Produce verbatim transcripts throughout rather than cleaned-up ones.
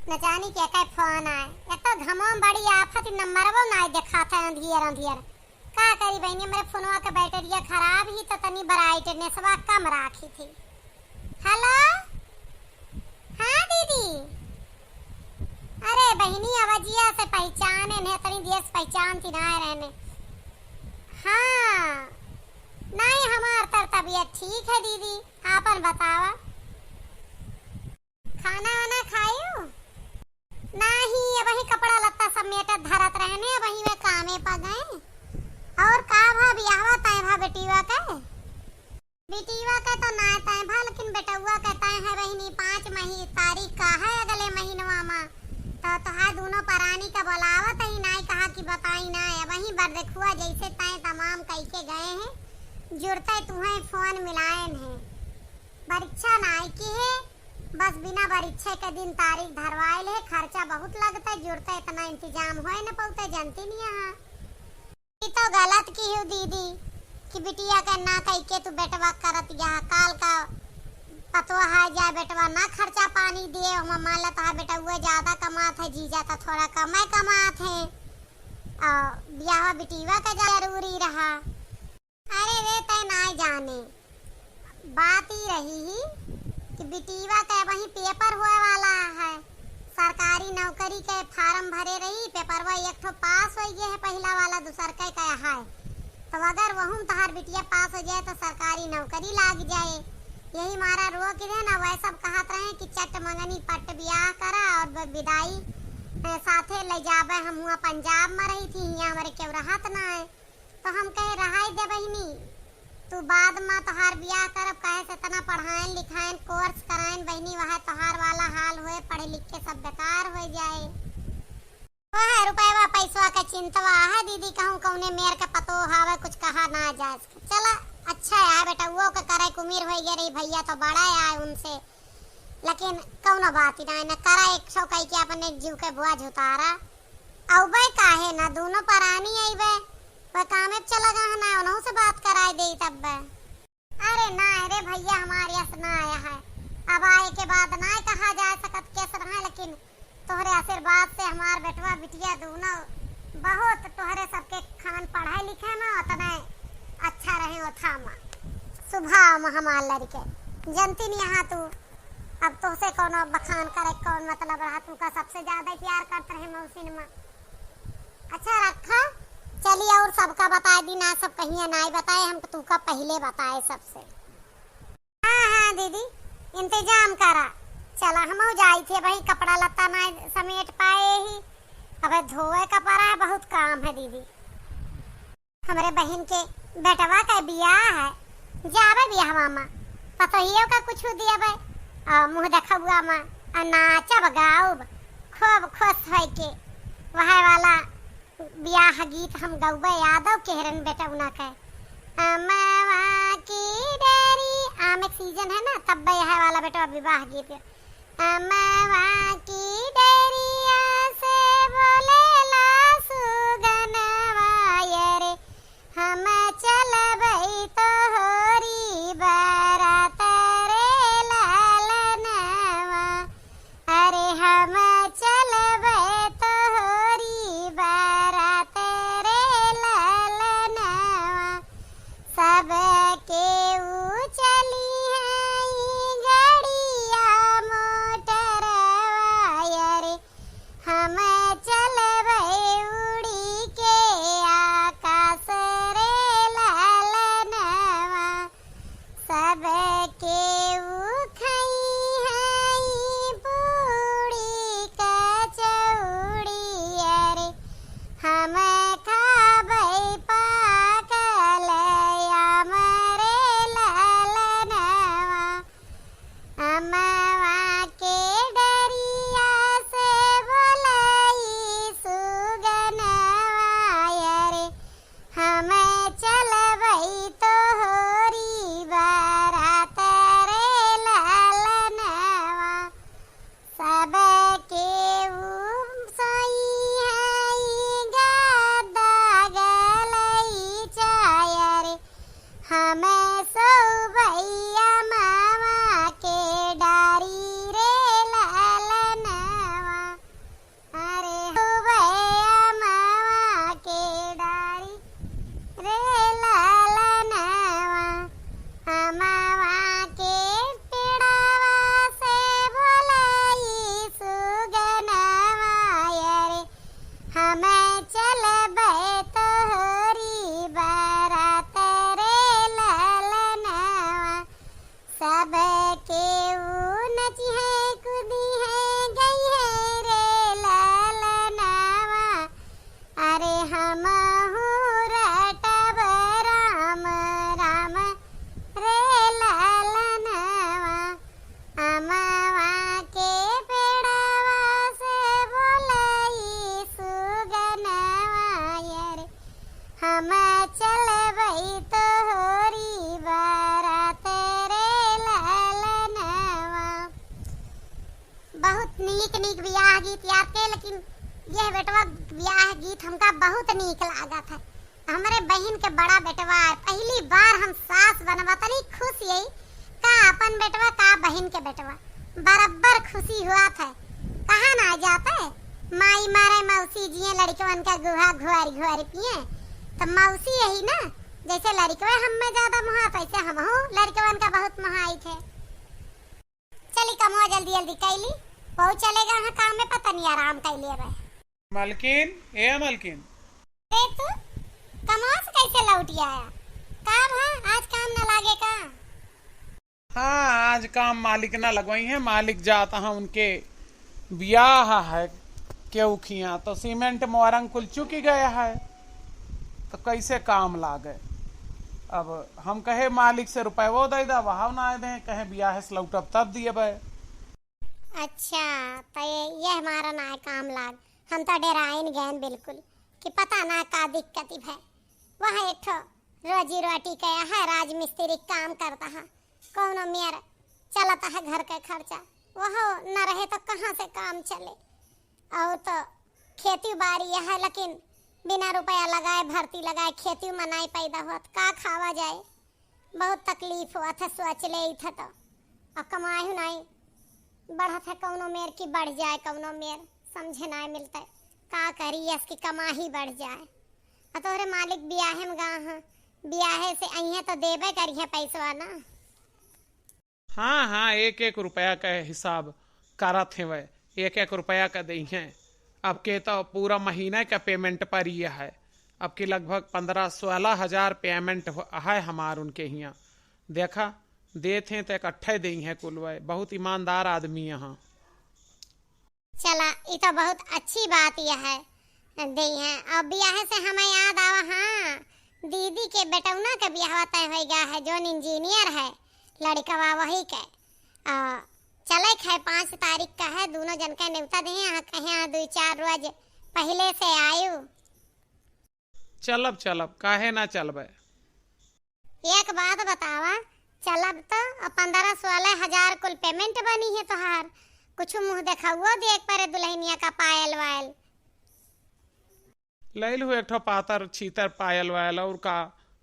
न जानी के का फोन आए। एक तो घमवा में बड़ी आफत, ई नंबरवा नाई देखात है, अंधियर अंधियर। का करी बहिनी, हमरे फोनवा के बैटरिया खराब ही, तो तनी ब्राइटनेसवा कम राखी थी। हेलो, हाँ दीदी। अरे बहिनी, आवाजिया से पहचाने ने, तनी देर से पहचानती ना रहने। हाँ, नहीं, हमार तर तबीयत ठीक है दीदी, आपन बतावा। खाना वाना खायू? नाही, अबहीं कपड़ा लत्ता समेटत धरत रहने, अबहीं वे कामे प गए। और का भा बियाहवा तय भा बेटीवा के? बेटीवा के तो ना तय भा, लेकिन बेटउआ के तय है बहिनी, पाँच मही-, तारीख का है अगले महीनवा मा। तो तोहार दूनो परानी का बोलावत ही, नाई कहा कि बताई ना, अबहीं बरदेखुआ जैसे तय तमाम कई के गए हैं, जुड़ते तुहें फोन मिलायन है। परीक्षा नाई की है, बस बिना परीक्षा के दिन तारीख धरवाइल है, खर्चा बहुत लगता है, जुड़ता इतना इंतजाम होए न पौते, जनती नहीं यहाँ। ई तो गलत किहू दीदी कि बिटिया के ना कई के तू बेटवा करत या, काल का पतवा है जाए बेटवा ना खर्चा पानी दिए, हम मान ला तोहार बेटउआ ज्यादा कमात है, जीजा तो थोड़ा कमे कमात है, और बियाहवा बिटिया के जरूरी रहा। अरे रे, तय नाय जाने। बात ई रही ही कि बिटिया के वहीं पेपर होए वाला है, सरकारी नौकरी के फार्म भरे रही, पेपरवा एक ठो पास हो गए है, पहला वाला, दूसर के का है। तो अगर वहू में तोहार बिटिया पास हो जाए तो सरकारी नौकरी लाग जाए। यही मारा रोक दे ना, वह सब कहत रहे कि चट मंगनी पट बियाह करा और ब-, विदाई, ए, साथे ले जाबे। हम हुआ पंजाब में रही थी, यहाँ हमारे क्यों रहत ना है। तो हम कहे, "रहाई दे बहिनी, तू बाद मा तोहार बियाह करब, काहे से इतना पढ़ाएन लिखाएन, कोर्स कराएन बहिनी, वह तोहार वाला हाल होए, पढ़े लिख के सब बेकार हो जाए।" वह रुपयवा पैसवा के चिंतवा है दीदी, कहूँ कौने मेर के पतो हावे, कुछ कहा ना जाए। चला, अच्छा है बेटा, वो के करे के उम्र हो गई रही, भैया तो बड़ा है उनसे, लेकिन कौनो बात ही ना, न करा एक सौ कई के अपने जीव के बोझ उतारा। अउबे काहे ना, दूनो परानी अइबे, वह कामे पे चला गया है ना, उन्हों से बात कराए दे तब बे। अरे ना रे भैया, हमारे यस ना आया है, अब आए के बाद ना कहा जा सकत केस रहा, लेकिन तोहरे आशीर्वाद से हमार बेटवा बिटिया दूनो बहुत तोहरे सबके खान पढ़ाई लिखे में उतने अच्छा रहे, ओथा में सुभाव में हमार लड़के। जनती नहीं यहाँ तू, अब तोहसे कौनो बखान करे कौन मतलब रहा, तू का सबसे ज्यादा प्यार करत रहे मौसिन में। अच्छा रखा, चली और सबका बताए दी ना, सब कहिए नाई बताए, हम तू का पहले बताए सबसे। हाँ, हाँ दीदी, इंतजाम करा। चला, हमहू जाई थे भाई, कपड़ा लत्ता ना समेट पाए ही, अबे धोए का पड़ा है, बहुत काम है दीदी। हमरे बहिन के बेटवा का बियाह है, जाबे बियाहवा मा, पतोहियो का कुछ दियाबे, और मुँह देखबुआ मा, और नाचब गाउब, खूब खुश होइके, वह वाला बियाह गीत हम गउबे यादव केहरन बेटउना के। अमवा की डारी, आम के सीजन है ना, तब यह वाला बेटवा विवाह गीत। अमवा की डरिया से बोलेला सुगनवा रे, हम चलबै तोहरी बारात रे लालनवा। अरे हम चलबै तोहरी बारात रे लालनवा, सब केहू चली हैं गड़िया मोटरवा रे, हम चलबै उड़ी के आकाश रे लालनवा। सब केहू खइहैं पूड़ी कचौड़ी रे, हम खाबै पाकल आम रे लालनवा। अमवा के डरिया से बोलाई बियाह गीत याद के, लेकिन यह बेटवा बियाह गीत हमका बहुत नीक लागत है। हमरे बहिन के बड़ा बेटवा है, पहली बार हम सास बनबा, तनी खुश यही का अपन बेटवा का बहिन के बेटवा, बराबर खुशी हुआ था। कहाँ ना जाते, माई मारे मौसी जिए, लड़कवन का गुहा घुआरी घुआरी पिए, तो मौसी यही ना, जैसे लड़कवे हम में ज्यादा मोहा, तैसे हमहू लड़कवन का बहुत मोहाई थे। चली कमवा जल्दी जल्दी कैली, बहू चले गए हैं काम में, पता नहीं आराम कैले रहे। मलकिन, ए मलकिन। अरे तू कमवा से कैसे लौट आया? का भा, आज काम न लागे का? हाँ, आज काम मालिक ना लगवाई है, मालिक जात है उनके बियाह है केहू खिया, तो सीमेंट मोरंग कुल चुकी गया है, तो कैसे काम लागे? अब हम कहे मालिक से रुपये वो दे दा, वहाँ ना दे, कहे बियाह से लौटब तब दिए बे। अच्छा, तो ये, ये हमारा ना है काम लाग, हम तो डेराइन गए बिल्कुल कि पता ना का दिक्कत ही है। वहाँ एक ठो रोजी रोटी के है, राजमिस्त्री काम करता है, कौनो मेर चलता है घर के खर्चा, वह न रहे तो कहाँ से काम चले? और तो खेती बाड़ी है, लेकिन बिना रुपया लगाए, भर्ती लगाए, खेती में नाई पैदा होत, का खावा जाए? बहुत तकलीफ होत है, सोच ले थे तो। और कमाई हूँ नाई बढ़त है, कौनो मेर की बढ़ जाए, कौनो मेर समझे नाई मिलते, का करी यस की कमाई बढ़ जाए। और तोहरे मालिक बियाहे में गा हैं, बियाहे से अइहें तो देबे करिहें पैसवा ना। हाँ, हाँ, एक एक रुपया का हिसाब करत हैं वह, एक एक रुपया का दइहें। अब के तो पूरा महीना का पेमेंट पर ही है, अब के लगभग पन्द्रह सोलह हजार पेमेंट हो-, है हमार उनके हियाँ। देखा, देत हैं तो इकट्ठे दइहें कुल वह, बहुत ईमानदार आदमी यहाँ। चला, ई तो बहुत अच्छी बात यह है, दइहें। और बियाहे से हमें याद आवा, हाँ, दीदी के बेटौना के बियाहवा तय होइ गया है, जौन इंजीनियर है लड़कवा, वही के। आ, चले खे पाँच तारीख का है, दोनों जन के नेवता दे, यहाँ कहे यहाँ दो चार रोज पहले से आयु। चलब, चलब, काहे ना चलबे? एक बात बतावा, चलब तो पन्द्रह सोलह हजार कुल पेमेंट बनी है तोहार, कुछ मुँह देखाउओ दे एक परे दुल्हनिया का पायल वायल। लइल हूँ एक ठो पातर छीतर पायल वायल, और का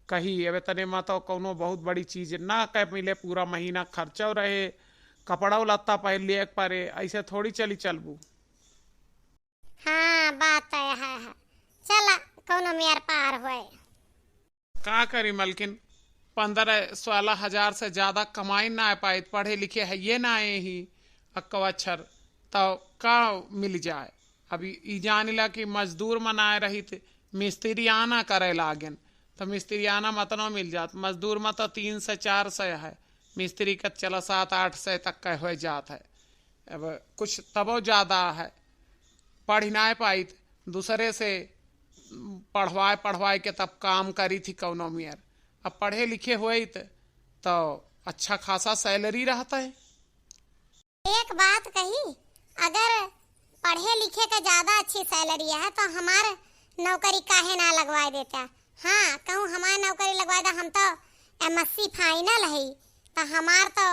कही, अब इतने में तो कौनो बहुत बड़ी चीज ना कह मिले, पूरा महीना खर्चो रहे, कपड़ो लत्ता पहन लिए एक परे, ऐसे थोड़ी चली चलबू। हाँ, बात तो यह है। चला, कौनो मेर पार होए। का करी मलकिन, पन्द्रह सोलह हजार से ज्यादा कमाई ना पाइत, पढ़े लिखे है ये ना आए ही अक्को अक्षर, तो का मिल जाए? अभी ई जानिला कि मजदूर मनाए रहित, मिस्त्री आना करे लागेन, तो मिस्त्री आना मतनो मिल जात, मजदूर में तो तीन से चार से है, मिस्त्री का चला सात आठ से तक का हो जात है। अब कुछ तबो ज्यादा है, पढ़ नाय पाइत, दूसरे से पढ़वाए पढ़वाए के तब काम करी थी कौनो मेर। अब पढ़े लिखे होइत तो अच्छा खासा सैलरी रहता है। एक बात कही, अगर पढ़े लिखे का ज्यादा अच्छी सैलरी है तो हमार नौकरी काहे ना लगवाए देता? हाँ, कहूँ हमार नौकरी लगवाए दा, हम तो एमएससी फाइनल है, तो हमार तो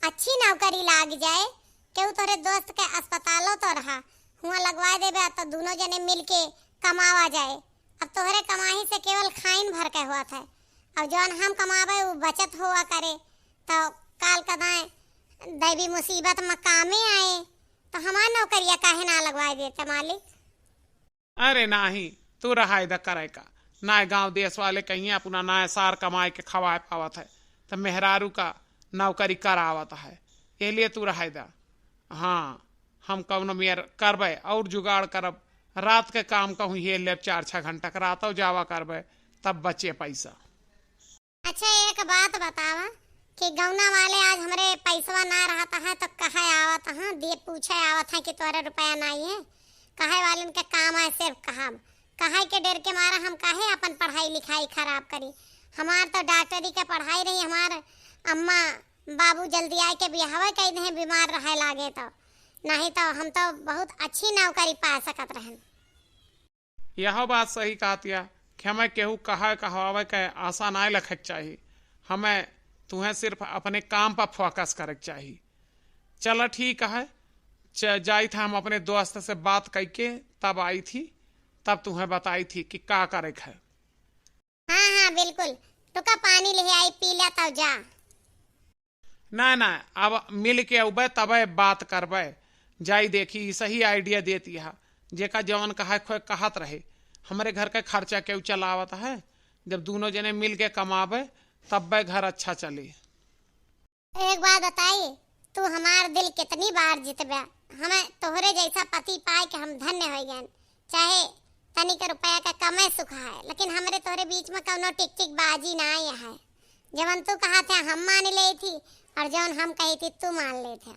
अच्छी नौकरी लाग जाए। केहू तोहरे दोस्त के अस्पतालो तो रहा, हुआं लगवाए देबे, तो दोनों जने मिल के कमावा जाए। अब तोहरे कमाई से केवल खाइन भर के होत है, और जौन हम कमावे उ बचत हुआ करे, तो काल कदाए दैवी मुसीबत में कामे आए। तो हमार नौकरिया काहे ना लगवाए देते मालिक? अरे नाही, तू रहाई द करे का। नाय गांव देश वाले कहिए अपना नाय सार कमाए के खवाए पावत है, त मेहरारू का नौकरी करावत है, ये लिए तू रहाई द। हाँ, हम कौनो मेर करबे और जुगाड़ करब। रात के काम कहूँ ये लेब चार छः घंटा के रातो जावा करबे, तब बचे पैसा। अच्छा, एक बात बतावा कि गौना वाले आज हमरे पैसवा ना रहत है, तो कहे आवत हैं, दिए पूछे आवत हैं कि तोहरे रुपया नाई है, कहे वालन के काम है सिर्फ कहब। कहे के डर के मारा हम काहे अपन पढ़ाई लिखाई खराब करी? हमार तो डॉक्टरी के पढ़ाई रही, हमार अम्मा बाबू जल्दी आए के बियाहवे कई दे, बीमार रहे लागे तो, नहीं तो हम तो बहुत अच्छी नौकरी पा सकत रहन। यह बात सही कहत या कि हमें केहू कहे कहवावे के आशा नाय रखे के चाही। हमें तुहें सिर्फ अपने काम पर फोकस करे के चाही। चला ठीक है, च-, जाई था, हम अपने दोस्त से बात करके तब आई थी, तब तुम्हें बताई थी कि का करे है। हाँ, हाँ, बिल्कुल। टुका पानी ले आई, पी ला तब जा। ना, ना, अब मिल के अउबे तबे बात करबे। जाई देखी, सही idea देती है। जेका जवन कहा खोए कहत रहे, हमरे घर के खर्चा केहू चलावत है। जब दोनों जने मिल के कमाबे, तब्बे घर अच्छा चली। एक बात बताई, तू हमार दिल कितनी बार जीतबे। हमें तोहरे जैसा पति पाए के हम धन्य हो गए। चाहे तनिक रुपया का कमे सुख है, लेकिन हमरे तोहरे बीच में कौनो टिक टिक बाजी ना आए है। जवन तू कहा थे हम मान ले थी, और जवन हम कही थी तू मान ले थे।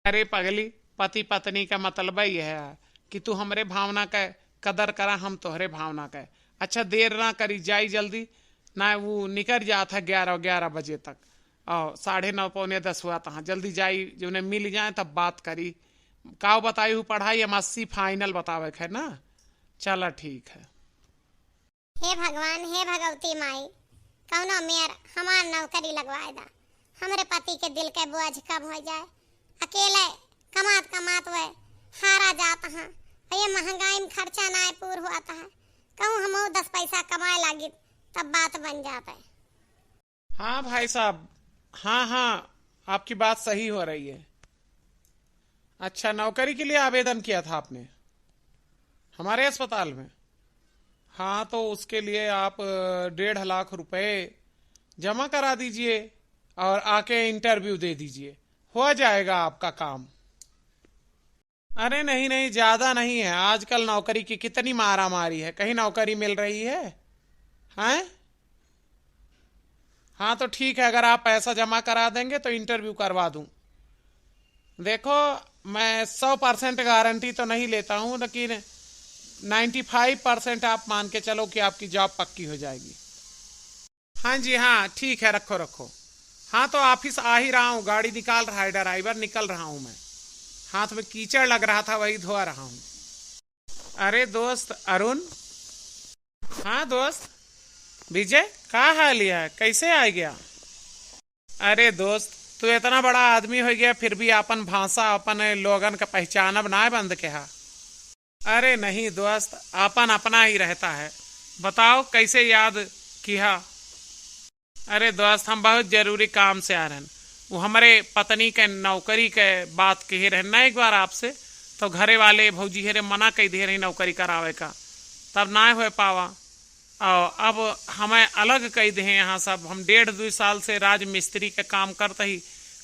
अरे पगली, पति पत्नी का मतलब यह है कि तू हमरे भावना का कदर करा, हम तोहरे भावना का। अच्छा, देर ना करी, जाई जल्दी, ना वो निकल जात है ग्यारह, ग्यारह बजे तक, और साढ़े नौ पौने दस हुआ तहाँ। जल्दी जाई, जो उन्हें मिल जाए तब बात करी। काव बताई हूँ, पढ़ाई एम एस सी final बतावे के है ना। चला ठीक है। हे भगवान, हे भगवती माई, कौनो मेर हमार नौकरी लगवाए दा। हमरे पति के दिल के बोझ कम हो जाए। अकेले कमात कमात वह हारा जात हैं, और ये महंगाई में खर्चा नाय पूर हुआत है। कहूँ हमहू दस पैसा कमाए लागी, तब बात बन जात है। हाँ भाई साहब, हाँ, हाँ, आपकी बात सही हो रही है। अच्छा, नौकरी के लिए आवेदन किया था आपने हमारे अस्पताल में? हाँ, तो उसके लिए आप, अ, डेढ़ लाख रुपए जमा करा दीजिए और आके interview दे दीजिए, हो जाएगा आपका काम। अरे नहीं, नहीं, ज़्यादा नहीं है। आजकल नौकरी की कितनी मारा मारी है, कहीं नौकरी मिल रही है? हैं? हाँ, तो ठीक है, अगर आप पैसा जमा करा देंगे तो interview करवा दूँ। देखो, मैं सौ percent guarantee तो नहीं लेता हूँ, लेकिन ninety five percent आप मान के चलो कि आपकी job पक्की हो जाएगी। हाँ जी, हाँ, ठीक है, रखो, रखो। हाँ, तो office आ ही रहा हूँ, गाड़ी निकाल रहा है driver, निकल रहा हूँ मैं। हाथ में कीचड़ लग रहा था, वही धो रहा हूँ। अरे दोस्त अरुण। हाँ दोस्त विजय, का हाल है, कैसे आ गया? अरे दोस्त, तू इतना बड़ा आदमी हो गया, फिर भी अपन भाषा, अपन लोगन का पहचानब ना बंद के हा। अरे नहीं दोस्त, अपन अपना ही रहता है। बताओ, कैसे याद किया? अरे दोस्त, हम बहुत जरूरी काम से आ रहन। वो हमरे पत्नी के नौकरी के बात कहे रहन ना एक बार आपसे, तो घरे वाले भौजी हेरे मना कइ दिहे रही नौकरी करावे का, तब ना हो पावा। और अब हमें अलग कइ दिहे यहाँ सब। हम डेढ़ दुई साल से राजमिस्त्री के काम करत ही,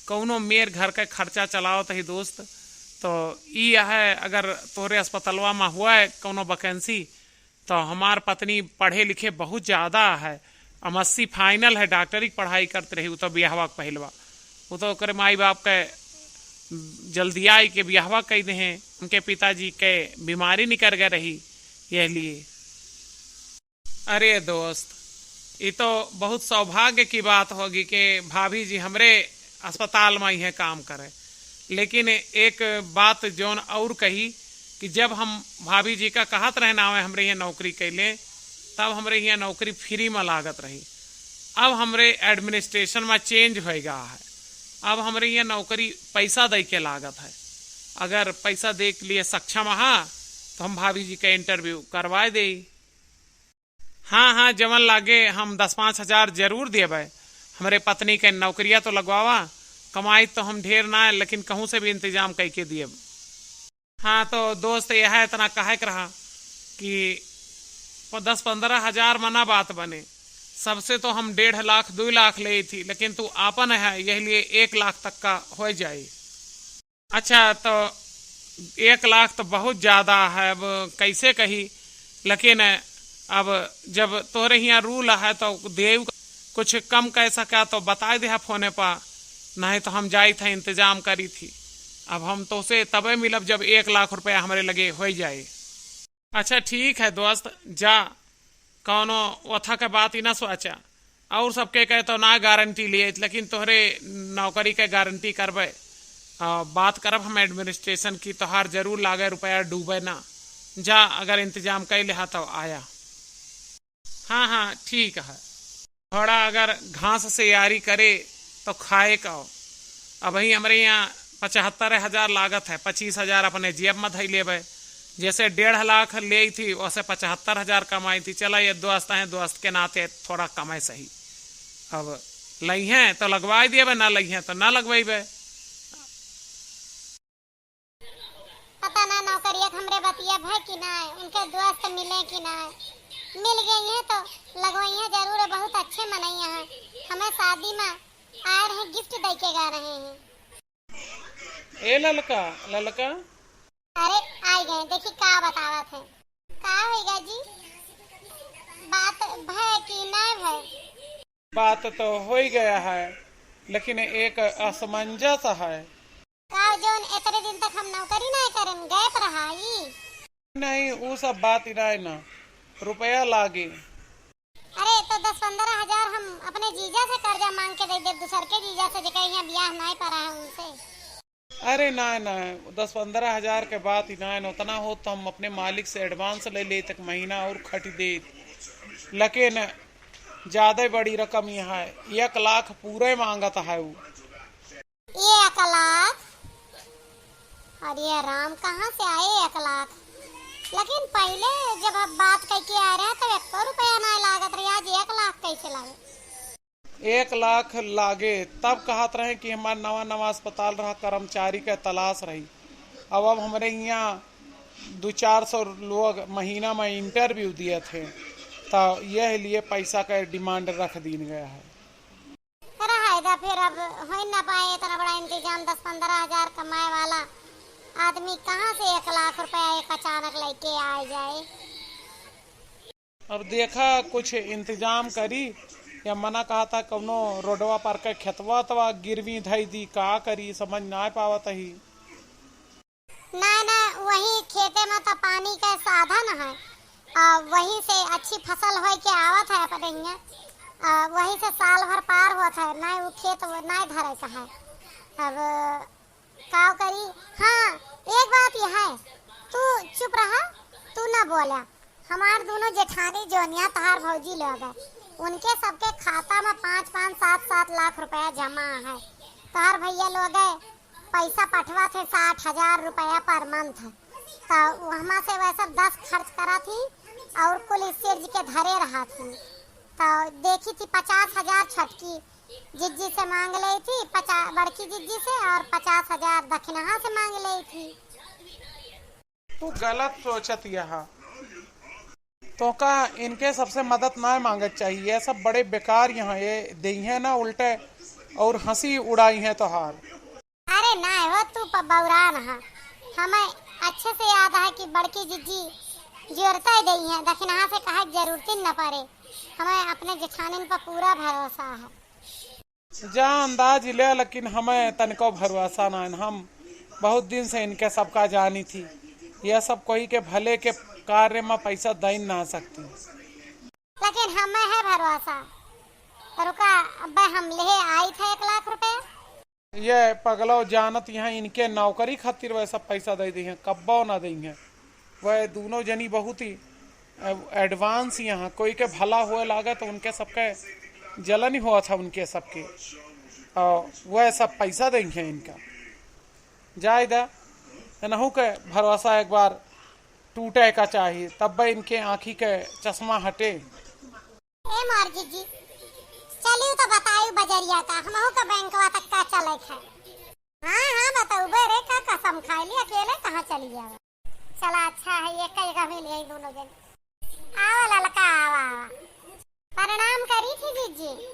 कौनो मेर घर के खर्चा चलावत ही दोस्त। तो ई है, अगर तोहरे अस्पतालवा में हुआ है कौनो vacancy, तो हमार पत्नी पढ़े लिखे बहुत ज़्यादा है, एम एस सी final है, डॉक्टरी की पढ़ाई करत रही। वो तो बियाहवा के पहिलवा, वो तो ओकरे माई बाप के जल्दी आई के बियाहवा कइ देहे, उनके पिताजी के बीमारी निकर गए रही, यह लिए। अरे दोस्त, ये तो बहुत सौभाग्य की बात होगी कि भाभी जी हमरे अस्पताल में इहे काम करे। लेकिन एक बात जौन और कही कि जब हम भाभी जी का कहत रहे ना आवे हमरे यहाँ नौकरी कैले, तब हमरे यहाँ नौकरी free में लागत रही। अब हमरे administration में change होएगा है, अब हमरे यहाँ नौकरी पैसा दे के लागत है। अगर पैसा दे के लिए सक्षम हा तो हम भाभी जी का interview करवाए दे। हाँ, हाँ, जवन लागे हम दस पाँच हजार जरूर देबै। हमरे पत्नी के नौकरिया तो लगवावा, कमाई तो हम ढेर ना है, लेकिन कहूँ से भी इंतजाम कइ के दियब। हाँ, तो दोस्त, यह इतना कहे के रहा कि प-, दस पन्द्रह हजार मना बात बने। सबसे तो हम डेढ़ लाख, दुई लाख ले थी, लेकिन तू आपन है, यह लिए एक लाख तक का हो जाए। अच्छा, तो एक लाख तो बहुत ज़्यादा है, अब कैसे कही, लेकिन अब जब तोहरे हियाँ rule है तो देव कुछ कम कह सका तो बताए देहा फोने पर, नहीं तो हम जाई था इंतजाम करी थी। अब हम तोसे तबे मिलब जब एक लाख रुपया हमरे लगे हो जाए। अच्छा ठीक है दोस्त, जा, कौनो ओथा के बात ही ना सोचा। और सबके कहे तो ना गारंटी लिए, लेकिन तोहरे नौकरी के गारंटी करबे। आ, बात करब हम administration की, तोहार जरूर लागे रुपया डूबे ना। जा, अगर इंतजाम कइ लेहा तो आया। हाँ, हाँ, ठीक है। थोड़ा अगर घास से यारी करे तो खाए का। अबही हमरे यहाँ पचहत्तर हजार लागत है, पच्चीस हजार अपने जेब में धई लेबे। जैसे डेढ़ लाख लेई थी, वैसे पचहत्तर हजार कमाई थी। चला, ये दोस्त हैं, दोस्त के नाते थोड़ा कमे सही। अब लइहें तो लगवाई देबे, ना लइहें तो ना लगवाइबे। पता ना नौकरिया के हमरे बतिया भय कि ना, उनके दोस्त मिले कि ना। मिल गई हैं तो लगवाई हैं जरूर, बहुत अच्छे मनई हैं। हमें शादी में आए रहे, गिफ्ट दे के गा रहे हैं। ए ललका, ललका। अरे, आई गए, देखी का बतावत है। का होइगा जी? बात भय कि ना भय? बात तो हो ही गया है, लेकिन एक असमंजस है। का जौन इतने दिन तक हम नौकरी ना करन, गैप रहा ई? नहीं, ऊ सब बात ही ना है ना, रुपया लागे। अरे, तो दस पन्द्रह हजार हम अपने जीजा से कर्जा मांग के दे देब, दूसर के जीजा से, जेकर यहाँ बियाह नाय पड़ा है उनसे। अरे नाय, नाय, दस पन्द्रह हजार के बात ही नाय, उतना होत तो हम अपने मालिक से एडवांस ले लेत, एक महीना और खट देत, लेकिन ज्यादा बड़ी रकम यहाँ है, एक लाख पूरे मांगत है उ। एक लाख? अरे राम, कहाँ से आए एक लाख? लेकिन पहिले जब हम बात कइके आए रहे, तब एको रुपया नाय लागत रहे, आज एक लाख कैसे लागे? एक लाख लागे, तब कहत रहे कि हमार नवा नवा अस्पताल रहा, कर्मचारी के तलाश रही। अब, अब हमरे यहाँ दो चार सौ लोग महीना में इंटरव्यू दिए थे, तो यह लिए पैसा का डिमांड रख दीन गया है। रहा है दा, फिर अब हो ही ना पाए इतना बड़ा इंतजाम, दस पन्द्रह हजार कमाए वाला आदमी कहाँ से एक लाख रुपया एक अचानक लेके आ जाए? अब देखा, कुछ इंतजाम करी, या मना कहा था कौनो रोडवा पर के खेतवा तवा गिरवी धई दी, का करी, समझ ना पावत ही। ना, ना, वही खेते में तो पानी का साधन है, आ, वही से अच्छी फसल होय के आवत है अपने हियाँ, आ, वही से साल भर पार होत है, ना वो खेत वो ना धरे का है। अब काव करी? हाँ, एक बात यह है, तू चुप रहा, तू ना बोला। हमार दोनों जेठानी जोनिया तहार भौजी लोग है, उनके सबके खाता में पाँच पाँच, सात सात लाख रुपया जमा है। तहार भैया लोग है, पैसा पठवा थे साठ हजार रुपया पर मंथ, तो वहमा से वह सब दस खर्च करा थी और कुल सिर्ज के धरे रहा थी। तो देखी थी पचास हजार छटकी जिज्जी से मांग ले थी, पचा-, बड़की जिज्जी से, और पचास हजार दखिनहा से मांग ले थी। तू गलत सोचत यहा। तोका इनके सबसे मदद ना मांगत चाहिए, ये सब बड़े बेकार यहाँ, ये देइहें ना उल्टे और हंसी उड़ाई हैं तोहार। अरे ना हो, तू प-, बौरान हा। हमें अच्छे से याद है कि बड़की जिज्जी जोरते देइहें, दखिनहा से कहे के जरूरत ही न पड़े। हमें अपने जेठानिन पर पूरा भरोसा है। जा अंदाज ले, लेकिन हमें तनिको भरोसा ना है। हम बहुत दिन से इनके सबका जानी थी। यह सब कोई के भले के कार्य में पैसा दई ना सकती। लेकिन हमें है भरोसा। रुका, अबे हम ले आई थे एक लाख रुपया। ये पगलो जानत यहाँ इनके नौकरी खातिर वह सब पैसा दे दी हैं, कब्बो ना दी हैं। वह दोनों जनी बहुत ही, अ, एडवांस यहाँ, कोई के भला होए लागे तो उनके सबके जलन ही हुआ था उनके सबके। और वह सब पैसा देंगे इनका। जाए दा, एनहू के भरोसा एक बार टूटे का चाही, तब इनके आँखी के चश्मा हटे। ए मोर जीजी, चलियो तो बताई बजरिया का, हमहू के बैंकवा तक का चले है। हाँ, हाँ, बताऊ बे रे, का कसम खाई ली, अकेले कहाँ चली जावा? चला, अच्छा है, एक का जगह मिल गई दोनों जन। आवा ललका, आवा, आवा। प्रणाम करी थी जीजी।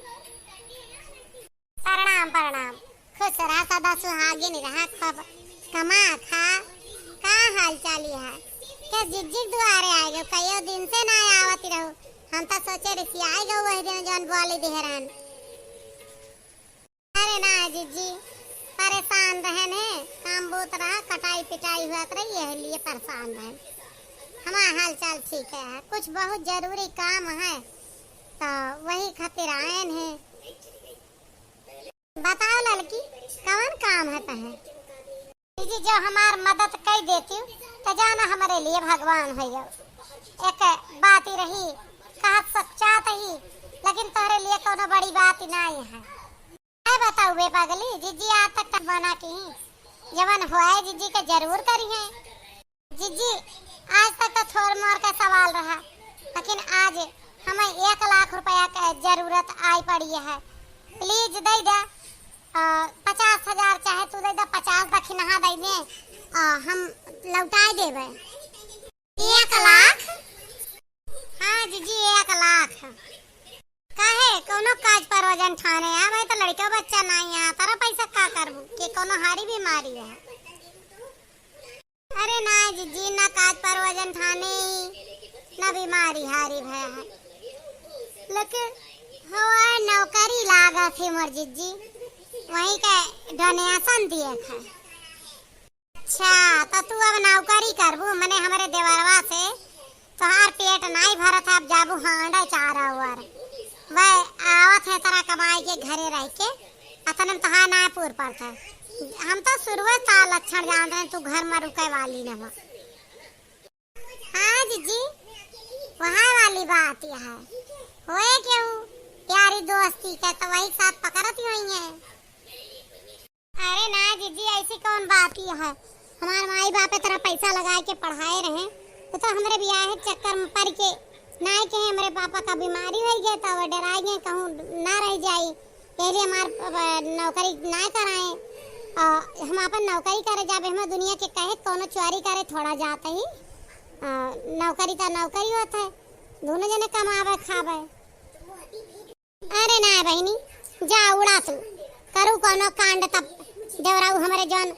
प्रणाम, प्रणाम। खुश रहा, सदा सुहागिन रहा, खूब कमा खा। का हाल चाल है? के जीजी दुआरे आए गो, कईयो दिन से ना आवत रहू। हम तो सोचे रिसियाए गो वही दिन जौन बोली दिहे रहन। अरे ना जीजी, परेशान रहन है, काम बहुत रहा, कटाई पिटाई हुआ रही, यही लिए परेशान रहन। हमारा हाल चाल ठीक है, कुछ बहुत जरूरी काम है, तो वही खातिर आयन है। बताओ ललकी, कवन काम है तहे? जीजी, जो हमार मदद कई देती, तो जाना हमरे लिए भगवान है। एक बात ही रही, कहत सच्चात ही, लेकिन तोहरे लिए कोनो बड़ी बात ही नहीं है। मैं बताऊ बे पगली, जीजी आज तक कब मना की? जवन होए जिज्जी के जरूर करिहैं। जिज्जी, आज तक तो थोर मोर का सवाल रहा, लेकिन आज हमें एक लाख रुपया के जरूरत आई पड़ी है। Please दे दे, अ, पचास हजार चाहे तू दे दे, पचास दखिनहा दे दे, अ, हम लौटाए देबे। एक लाख? हाँ जिज्जी, एक लाख। काहे, कौनो काज परोजन ठाने है? भाई तो लड़का बच्चा नाहीं है, तारा पैसा का करबू? कि कौनो हारी बीमारी है? अरे ना जिज्जी, ना काज परोजन ठाने ही, ना बीमारी हारी भया है। लेकिन हवा नौकरी लागत है मोर जिज्जी, वहीं के donation दिए है। अच्छा, तो तू अब नौकरी करबू, मने हमरे देवरवा से तोहार पेट नाई भरत है, अब जाबू हांडे चारा ओर। वह आवत है तरा कमाई के घरे रह के, अतने में तोहार ना पूर पड़त है। हम तो शुरुए से लक्षण जानत हैं, तू घर में रुके वाली न हो। हाँ जिज्जी, वहाँ वाली बात यह है। होए क्यों? यारी दोस्ती के तो वही साथ पकड़त ही हुई है। अरे ना जिज्जी, ऐसी कौन बात ही है? हमार माई बाप इतना पैसा लगाए के पढ़ाए रहे, तो, तो हमरे बियाह के चक्कर में पड़ के ना के हमरे पापा का बीमारी हो गया, तो वो डराए गए, कहूँ ना रह जाई, यही लिए हमार, अ, नौकरी ना कराए। और हम अपन नौकरी करे जाबे, हम दुनिया के कहे कोनो चोरी करे थोड़ा जात ही। अ, नौकरी तो नौकरी होत है, दोनों जने कमावे खावे। अरे ना बहिनी, जा उड़ा तू, करू कोनो कांड तब देवराऊ हमरे जौन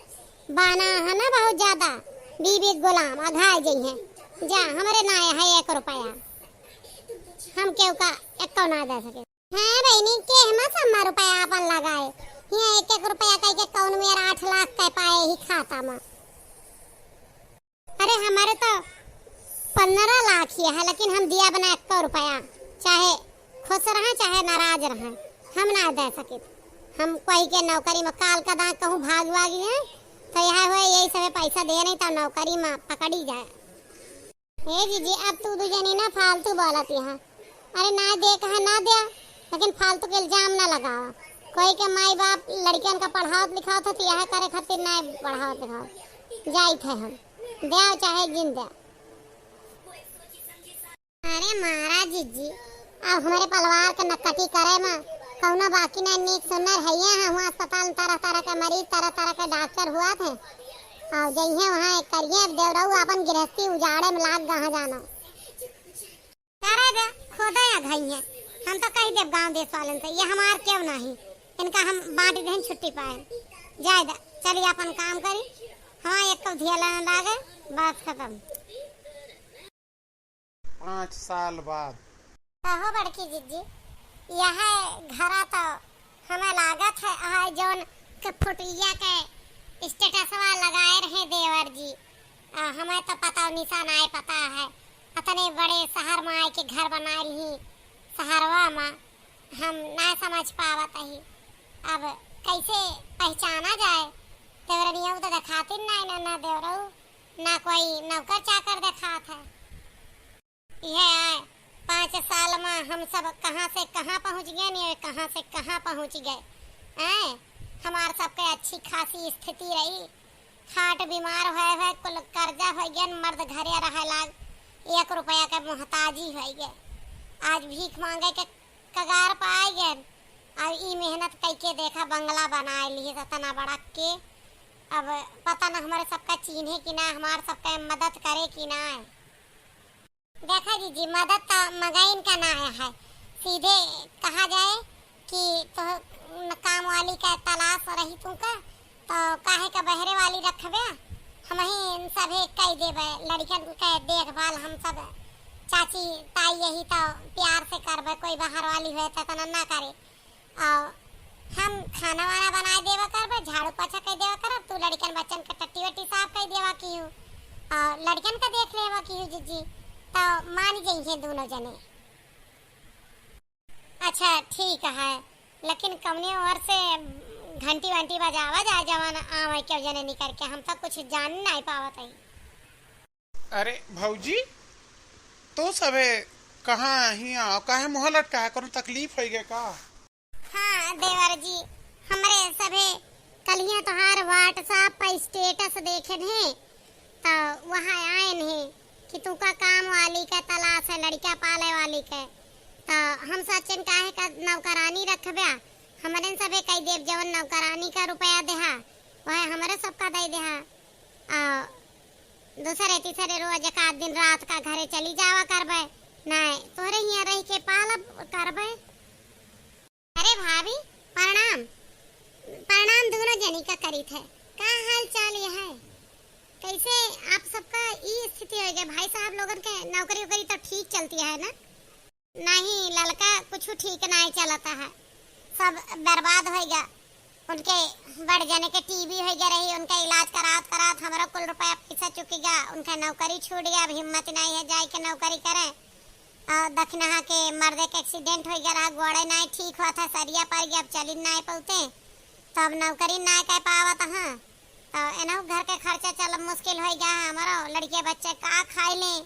बाना है ना बहुत ज्यादा, बीबी गुलाम अघाय जइहैं। जा, हमरे ना है एक रुपया, हम केहू का एक्को ना दे सके। हाँ बहिनी, के हम सब रुपया अपन लगाए, हियाँ एक एक रुपया कह के कौन मेरा आठ लाख कह पाए ही खाता में। अरे, हमारे तो पन्द्रह लाख ही है, लेकिन हम दिया बना एक्को रुपया, चाहे खुश रहें, चाहे नाराज रहें, हम ना दे सकित। हम कोई के नौकरी में काल का दां कहूँ भाग वागी हैं, तो यह हुए, यही सब पैसा दे नहीं, तो नौकरी में पकड़ी जाए। ए जीजी, अब तू दू जनी ना फालतू बोलत यहाँ। अरे ना दे कहा ना दे, लेकिन फालतू के इल्जाम ना लगावा। कोई के माई बाप लड़कियन का पढ़ावत लिखावत है तो यह करे खातिर ना पढ़ावत लिखावत। जाइत है हम, दे चाहे जिन दे। अरे महाराज जीजी, अब हमरे परिवार के नकटी करे में कौनो बाकी ना, नीक सुन्नर हइये हैं, हुआँ अस्पताल में तरह तरह के मरीज, तरह तरह के डॉक्टर हुआ थे। और जइहे वहाँ एक करिए, देवरऊ अपन गृहस्थी उजाड़े में लाग गहा जाना। करे दे, खुदे अघइहे। हम तो कहि देब गाँव देश वालन से, ये हमार केव नाहीं, इनका हम बाँटि देहन छुट्टी पाए। जाए दे, चलिए अपन काम करी, हमार एक कौ धियाला न लागे, बात खतम। पाँच साल बाद। कहो बड़की जीजी, यह घरा तो हमें लागत है, आ जौन के फुटिया के स्टेटसवा लगाए रहे देवर जी, आ, हमें तो पता निशा नाय पता है। अतने बड़े शहर में आए के घर बनाए रही, शहरवा में हम ना समझ पावत ही। अब कैसे पहचाना जाए? देवरनिया तो देखाती ना, ना, ना देवरऊ, ना कोई नौकर चाकर देखात है। यह आए, पाँच साल में हम सब कहाँ से कहाँ पहुँच गए, नहीं कहाँ से कहाँ पहुँच गए। आए, हमार सबके अच्छी खासी स्थिति रही, खाट बीमार होए हुए, कुल कर्जा हो गया, मर्द घरे रहे लाग, एक रुपया के मोहताजी हो गए। आज भीख मांगे के कगार पे आ गए। अब ई मेहनत कई के देखा, बंगला बनाए लिए इतना बड़ा के। अब पता ना हमारे सबका चीन्हे कि ना, हमार सबका मदद करे कि ना। देखा जीजी, मदद तो मगाइन का ना है, सीधे कहा जाए कि तो न काम वाली का तलाश रही तुमका, तो काहे का बहरे वाली रखबे, हम ही इन सभे कई देबे, लड़कन के देखभाल हम सब चाची ताई यही तो प्यार से करबे, कोई बाहर वाली हुए तो इतना ना करे। और हम खाना वाना बनाए देवा करबे, झाड़ू पोछा कर देवा करब, तू लड़कन बच्चन के टट्टी वट्टी साफ कर देवा किहू, और लड़कन का देख लेवा किहू जीजी, तो मान जइहे दोनों जने। अच्छा ठीक है, लेकिन कमने ओर से घंटी वंटी बजावा जाए, जवन आवे केव जने निकर के, हम तो कुछ जान नहीं पावत है। अरे भौजी, तो सभे कहाँ हियाँ, काहे मुँह लटका है, कोनो तकलीफ होइ गए का? हाँ देवर जी, हमरे सभे कलिया तोहार WhatsApp पर status देखे थे, तो वहाँ आयन है कि तू का काम वाली का तलाश है, लड़का पाले वाली का। तो हम सोचन काहे का नौकरानी रखब्या, हमरे सबे कई देब, जवन नौकरानी का रुपया देहा, वह हमरे सबका दे देहा। आ दूसरे तीसरे रोज एक आध दिन रात का घरे चली जावा करबे, नाय तोहरे हियाँ रह के पालब करबे। अरे भाभी, प्रणाम। प्रणाम दोनों जनी का करीत है। का हाल चाल ये है? कैसे आप सबका ई स्थिति हो गया? भाई साहब लोगन के नौकरी वोकरी तो ठीक चलती है ना? नहीं, ललका कुछ ठीक नाय चलता है, सब बर्बाद हो गया। उनके बड़ जने के TB हो गया रही, उनका इलाज करात करात हमरो कुल रुपया पैसा चुकी गया, उनका नौकरी छूट गया। अब हिम्मत नहीं है जाए के नौकरी करे। और दखिनहा के मर्दे के accident हो गया रहा, गोड़े नाय ठीक हुआ था, सरिया पड़ गया, अब चली नाय पौते, तो अब नौकरी नाय कर पावत हाँ। तो एनहु घर के खर्चा चलब मुश्किल हो गया है हमरो, लड़के बच्चे का खाए लें।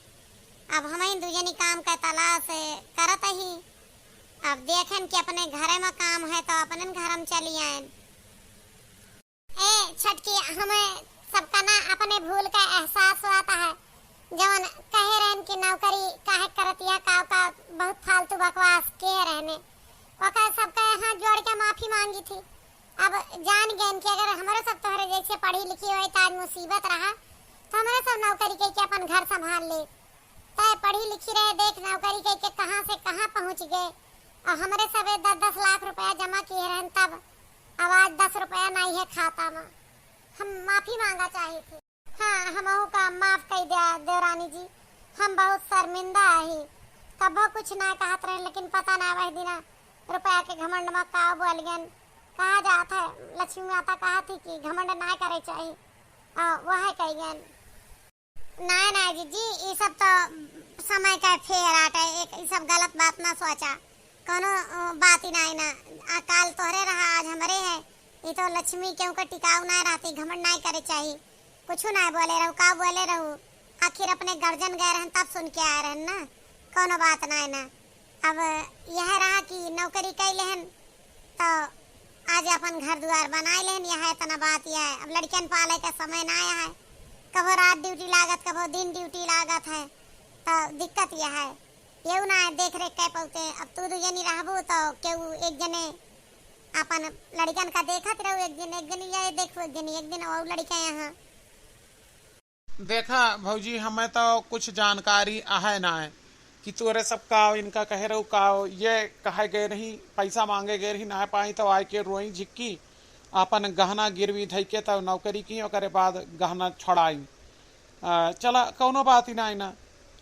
अब हम ही दू जनी काम का तलाश करत ही। अब देखें कि अपने घरे में काम है तो अपने घर में चली आएन। ए छटकी, हमें सबका ना अपने भूल का एहसास हुआ है, जवन कहे रहन कि नौकरी काहे करत या, का, का बहुत फालतू बकवास के रहने, ओकर सबका हाथ जोड़ के माफी मांगी थी। अब जान गए कि अगर हमरो सब तोहरे जैसे पढ़ी लिखी होई तो आज मुसीबत रहा, तो हमरो सब नौकरी के, के अपन घर संभाल ले। तय पढ़ी लिखी रहे, देख नौकरी के, के कहाँ से कहाँ पहुँच गए। और हमरे सबे दस दस लाख रुपया जमा किए रहन, तब अब आज दस रुपया नहीं है खाता में। हम माफी मांगा चाहे थे। हाँ, हमहू का माफ कर दिया देवरानी जी, हम बहुत शर्मिंदा ही। कबो कुछ ना कहत रहे, लेकिन पता ना वह दिना रुपया के घमंड में का बोल गन। कहा जात है, लक्ष्मी माता कहा थी कि घमंड ना करे चाहिए, आ, वह कह गन। नाय, नाय जीजी, ई सब तो समय का फेर आटे, एक ई सब गलत बात ना सोचा, कोनो, अ, बात ही नाय ना। आ काल तोहरे रहा, आज हमरे है। ई तो लक्ष्मी केहू के टिकाऊ नाय रहती, घमंड नाय करे चाही। कुछु नाय बोले रहू, का बोले रहू? आखिर अपने गार्जियन गए रहन, तब सुन के आए रहन ना, कोनो बात नाय ना। अब यह रहा कि नौकरी कई लेहन, तो आज अपन घर दुआर बनाए लेहन, यह इतना बात यह है। अब लड़कियन पाले का समय ना आया है, कबो रात ड्यूटी लागत, कबो दिन ड्यूटी लागत है, तो दिक्कत यह है, ये ना देख रेख कर पाते। अब तू दू जनी रहबू, तो केहू एक जने अपन लड़कन का देखत रहू, एक दिन एक जनी ये देखू, एक जनी एक दिन और लड़का यहाँ। देखा भौजी, हमें तो कुछ जानकारी आहे ना है कि तोरे सब का इनका कहे रहू का, ये कहे गए रही, पैसा मांगे गए रही, ना पाई तो आए के रोई झिक्की, अपन गहना गिरवी धई के तब नौकरी की, ओकरे बाद गहना छोड़ाई। आ, चला, कौनो बात ही ना है ना,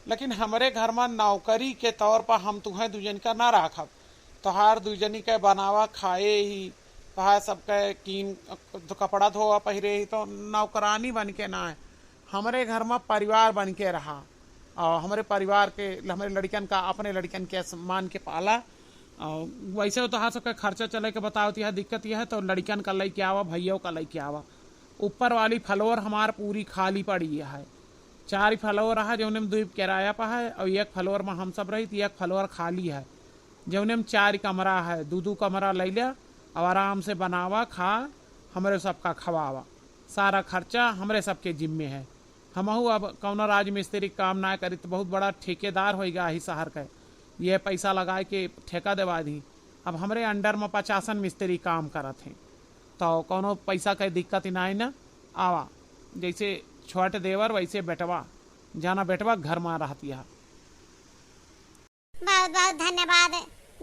लेकिन हमरे घर में नौकरी के तौर पर हम तुहें दुजन का ना राखब। तोहार दुजनी के बनावा खाए ही, तोहार सबके कीन, कपड़ा धोवा पहिरे ही, तो नौकरानी बन के ना है। हमरे घर में परिवार बन के रहा और हमरे परिवार के, हमरे लड़कन का, अपने लड़कन के मान के पाला। और वैसे तो तोहार सबके खर्चा चले के बताओ, तो यह दिक्कत यह है, तो लड़कन का लेके आवा, भैया का लेके आवा। ऊपर वाली floor हमार पूरी खाली पड़ी है, चार floor है, जौने में दो किराया पर है और एक floor में हम सब रही, तो एक floor खाली है, जौने में चार कमरा है, दो दो कमरा ले लिया और आराम से बनावा, खा, हमरे सबका खवावा। सारा खर्चा हमरे सबके जिम्मे है। हमहू अब कौनो राजमिस्त्री काम ना करी, तो बहुत बड़ा ठेकेदार होइगा ही शहर के, ये पैसा लगाए के ठेका देवा दी। अब हमरे under में पचासन मिस्त्री काम करत हैं, तो कौनो पैसा के दिक्कत ही नाई ना। आवा, जैसे छोट देवर वैसे बेटवा, जाना बेटवा घर में रहतिया। बहुत बहुत धन्यवाद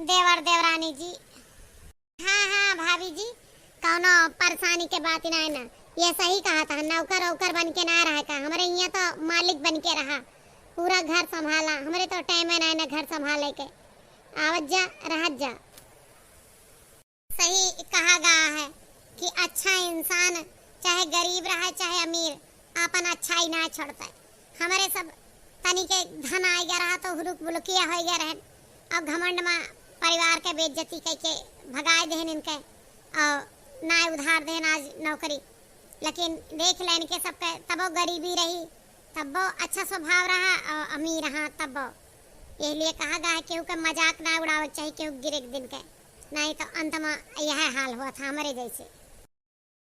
देवर देवरानी जी। हाँ, हाँ, भाभी जी, कौनो परेशानी के बात ही ना है ना। ये सही कहा था, नौकर औकर बन के ना रहे का, हमरे यहाँ तो मालिक बन के रहा, पूरा घर संभाला। हमरे तो time है ना, ना घर संभाले के, आवत जा, रहत जा। सही कहा गया है कि अच्छा इंसान चाहे गरीब रहे चाहे अमीर, आपन अच्छाई ना छोड़ता है। हमरे सब तनी के धन आ गया रहा तो हुलुक बुलुकिया हो गया रहन, और घमंड में परिवार के बेइज्जती कह के भगाए देहन इनके, और ना उधार देहन आज नौकरी। लेकिन देख लेन के सबके तबो गरीबी रही, तब्बो अच्छा स्वभाव रहा और अमीर रहा तब्बो। यही लिए कहा गया है, केहू के मजाक ना उड़ावे के चाहिए, केहू गिरे के दिन के, नहीं तो अंत में यह हाल हुआ था हमरे जैसे।